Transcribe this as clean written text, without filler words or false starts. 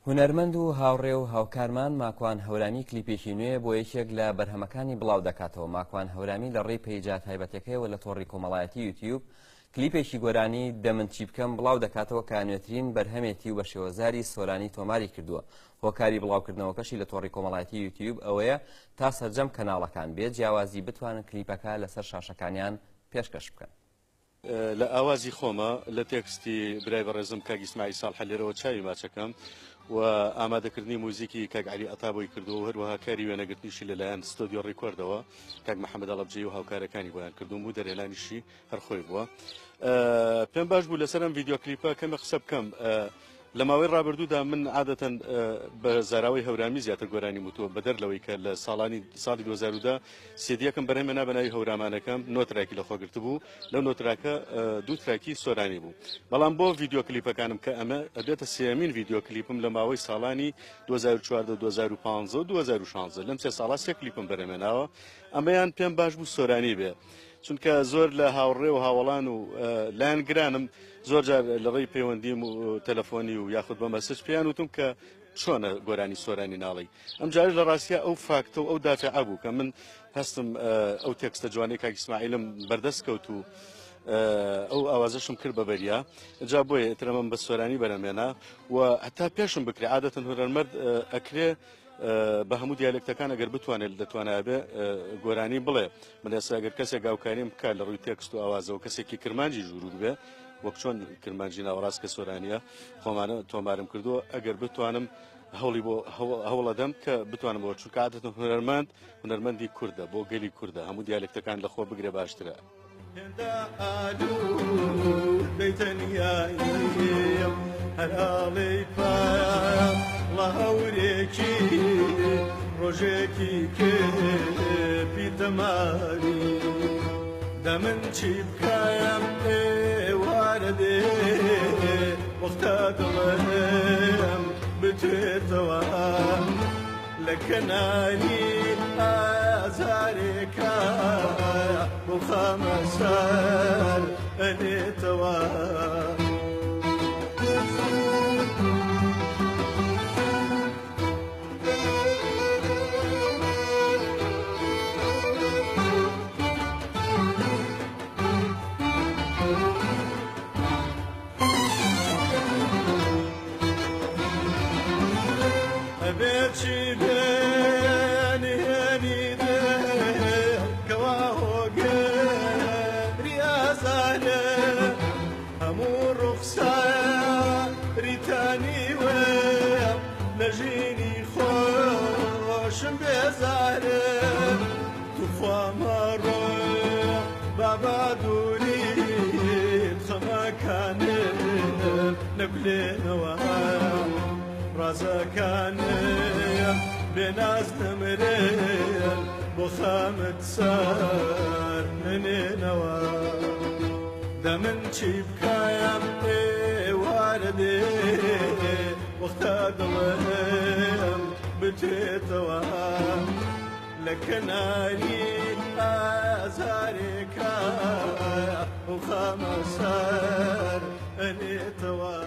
هونەرمەند و هاوڕێ و هاوکارمان ماکوان هەورامی کلیپێکی نوێ بۆ یەکێک لە بەرهەمەکانی بڵاو دەکاتەوە. ماکوان هەورامی لە ڕێی پەیجە تایبەتەکەیەوە لە تۆڕی کۆمەڵایەتی یوتیوب کلیپێکی گۆرانی دەمن چی بکەم بڵاو دەکاتەوە کە نوێترین بەرهەمێتی و بە شێوەزاری سۆرانی تۆماری کردووە. هۆکاری بڵاوکردنەوەکەشی لە تۆڕی کۆمەڵایەتی یوتیوب ئەوەیە تا سەرجەم کەناڵەکان بێ جیاوازی بتوانن کلیپەکە لەسەر شاشەکانیان پێشکەش بکەن. لە ئاوازی خۆمە لە تێکستی برای بەڕێزم کاک ئیسماعیل ساڵحە لێرەوە چاوی ماچەکەم و ئامادەکردنی موزیکی کاک عەلی عەتا بۆی کردووە و هەروەها کاری وێنەگرتنیشی لەلایەن ستۆدیۆ ڕیکۆردەوە کاک محەممەد هەڵەبجەیی و هاوکارەکانی بۆیان کردووم و دەرهێنانیشی هەر خۆی بووە. پێم باش بوو لەسەر ئەم ڤیدیۆ کلیپە کەمێ قسە بکەم. لە ماوەی ڕابردوودا من عادەتەن بە زاراوەی هەورامی زیاتر گۆرانیم وتووە بەدەر لەوەی کە لە ساڵانی ساڵی 2010 سیدیەکەم بەرهەمێنا بە ناوی هەورامانەکەم نۆ تراکی لەخۆ گرتبوو لەو نۆ تراکە دوو تراکی سۆرانی بوو بەڵام بۆ ڤیدیۆ کلیپەکانم کە ئەمە ئەبێتە سێمین ڤیدیۆ کلیپم لە ماوەی ساڵانی 2014 2015 و 2016 لەم سێ ساڵا سێ کلیپم بەرهەمێناوە ئەمەیان پێم باش بوو سۆرانی بێ چونکە زۆر لە هاوڕێ و هاوەڵان و لایەنگرانم زۆر جار لە ڕێی پەیوەندیم و تەلەفۆنی و یاخود بە مەسج پێیان وتم کە چۆنە گۆرانی سۆرانی ناڵی ئەم جارش لە ڕاستیا ئەو فاکتە و ئەو دافعە بوو کە من هەستم ئەو تێکستە جوانەی کاک ئیسماعیلم بەردەست کەوت و ئەو ئاوازەشم کرد بە بەریا جا بۆیە ئیترەمەم بە سۆرانی بەرەمێنا و هەتا پێشم بکرێ عادەتەن هونەرمەند ئەکرێ بە هەموو دیالێکتەکان ئەگەر بتوانێت دەتوانایە بێ گۆرانی بڵێ من ئێستا ئەگەر کەسێک هاوکاریم بکات لە ڕووی تێکست و ئاوازەوە کەسێکی کرمانجی ژووروو بێ وەک چۆن کرمانجی ناوەڕاست کە سۆرانیە خۆمانە تۆمارم کردووە ئەگەر بتوانم هەوڵی بۆ هەوڵەدەم کە بتوانم بۆ چونکە عادەتەن هونەرمەند هونەرمەندی کوردە بۆ گەلی کوردە هەموو دیالێکتەکان لەخۆ بگرێ باشترە. هێندە ئالوودەی تەنیاییم هەر ئاڵێی پاڵە هەورێکی ڕۆژێکی کپی تەماری دەمن چی بکەم ئێوارە دێ وەختە دڵم بتوێتەوە لە کەناری ئازارێکا بۆ خامە سەر ئەنێتەوە. ئەبێ چی بێ نهێنی دڵ کەوا هۆگری ئازارێ هەموو ڕوخساری تانیوە لە ژینی خۆشم بێزارێ توخوا مەڕۆ بابا دووریت خەمەکانم نەکولێنەوە ڕازەکانم بێناز نەمرن بۆ خەمت سەر نەنێنەوە دەمن چی بکەم ئێوارە دێ وەختە دڵم بتێتەوە لە کەناری ئازارێکا و خەمە سەر ئەنێتەوە.